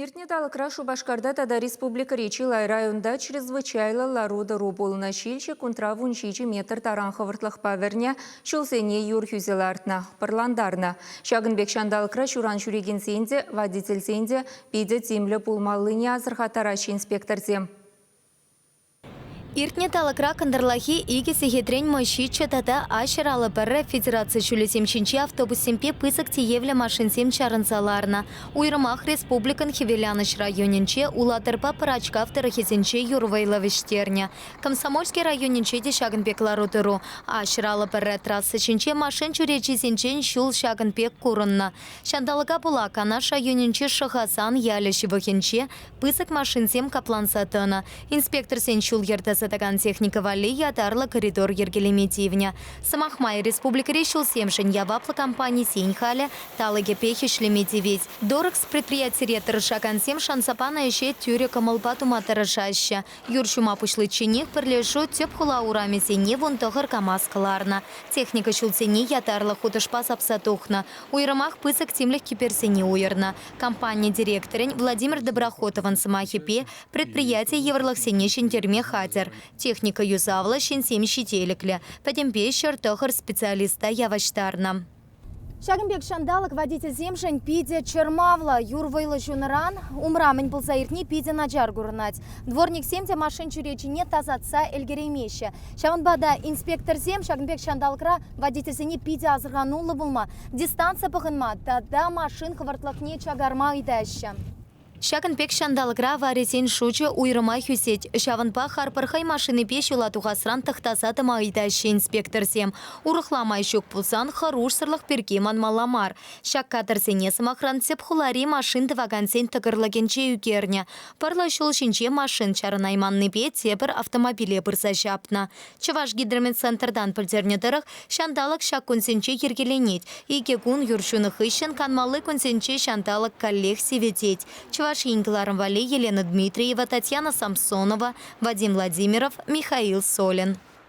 Иртнӗ талӑкра Шупашкарта тата республикӑри чылай районта чрезвычайлӑ лару-тӑру пулнӑ. Ҫил ҫеккунтра 17 метр таран хӑвӑртлӑхпа вӗрнӗ, ҫулсене юр хӳсе лартнӑ, пӑрлантарнӑ. Ҫакӑн пек ҫанталӑкра ҫуран ҫӳрекенсен те, водительсен те питӗ тимлӗ пулмаллине асӑрхаттараҫҫӗ инспекторсем. Иртнӗ талӑкра кӑнтӑрлахи икӗ сехетрен Мӑҫҫиччӗ тата А151 федераци ҫулӗсем ҫинче автобуссемпе пысӑк тиевлӗ машинсем чарӑнса ларнӑ. Уйрӑмах республикӑн Хӗвеланӑҫ районӗнче Улатӑрпа Пӑрачкав тӑрӑхӗсенче юр вӑйлӑ вӗҫтернӗ. Комсомольски районӗнче те ҫакӑн пек лару-тӑру. А151 трасса ҫинче машин чӳречисенчен ҫул ҫакӑн пек курӑннӑ. Ҫанталӑка пула Канаш районӗнчи Шӑхасан ялӗ ҫывӑхӗнче Пысӑк машинсем капланса тӑнӑ. Инспекторсен ҫул-йӗр тасатакан техника валли ятарлӑ коридор йӗркелеме тивнӗ. Сӑмах май, республикӑри ҫулсемшӗн яваплӑ компанисен халӗ талӑкӗпех ӗҫлеме тивет. Дорекс предприятире тӑрӑшакансем шанса панӑ ӗҫе тӳрӗ кӑмӑлпа тума тӑрӑшаҫҫӗ. Юр ҫума пуҫличченех пӗрлешӳ тӗп хула урамӗсене 19 КАМАЗ кӑларнӑ. Техника ҫулсене ятарлӑ хутӑшпа сапса тухнӑ. Уйрӑмах пысӑк тимлӗх кӗперсене уйӑрнӑ. Компани директорӗн Владимир Доброхотовӑн сӑмахӗпе, предприяти йывӑрлӑхсене ҫӗнтерме хатӗр. Техника юсавлӑ, ҫынсем ҫителӗклӗ. Пӗтӗмпе 109 специалиста явӑҫтарнӑ. Ҫакӑн пек ҫанталӑк водительсемшӗн питӗ чӑрмавлӑ. Юр вӑйлӑ ҫунӑран умра мӗн пулса иртни питӗ начар курӑнать. Дворниксем те машин чӳречине тасатса ӗлкӗреймеҫҫӗ. Ҫавӑнпа та инспекторсем ҫакӑн пек ҫанталӑкра водительсене питӗ асӑрхануллӑ пулма, дистанци пӑхӑнма тата машин хӑвӑртлӑхне чакарма ыйтаҫҫӗ. Ҫакӑн пек ҫанталӑкра аварисен шучӗ уйрӑмах ӳсет. Ҫавӑнпа харпӑр хӑй машинипе ҫула тухасран тӑхтаса тӑма ыйтаҫҫӗ инспекторсем. Урӑхла май ҫук пулсан хӑрушсӑрлӑх пирки манмалла мар. Ҫак кадрсене, сӑмахран, тӗп хулари машин тӑвакансен тӑкӑрлӑкӗнче ӳкернӗ. Пӑрлӑ ҫул ҫинче машин чарӑнайманнипе тепӗр автомобиле пырса ҫапнӑ. Чӑваш гидрометцентртан пӗлтернӗ тӑрӑх, ҫанталӑк ҫак кунсенче йӗркеленет. Икӗ кун юр ҫунӑ хыҫҫӑн канмалли кунсенче ҫанталӑк каллех сивӗтет. Чӑваш Ен кӑларӑм валли Елена Дмитриева, Татьяна Самсонова, Вадим Владимиров, Михаил Солин.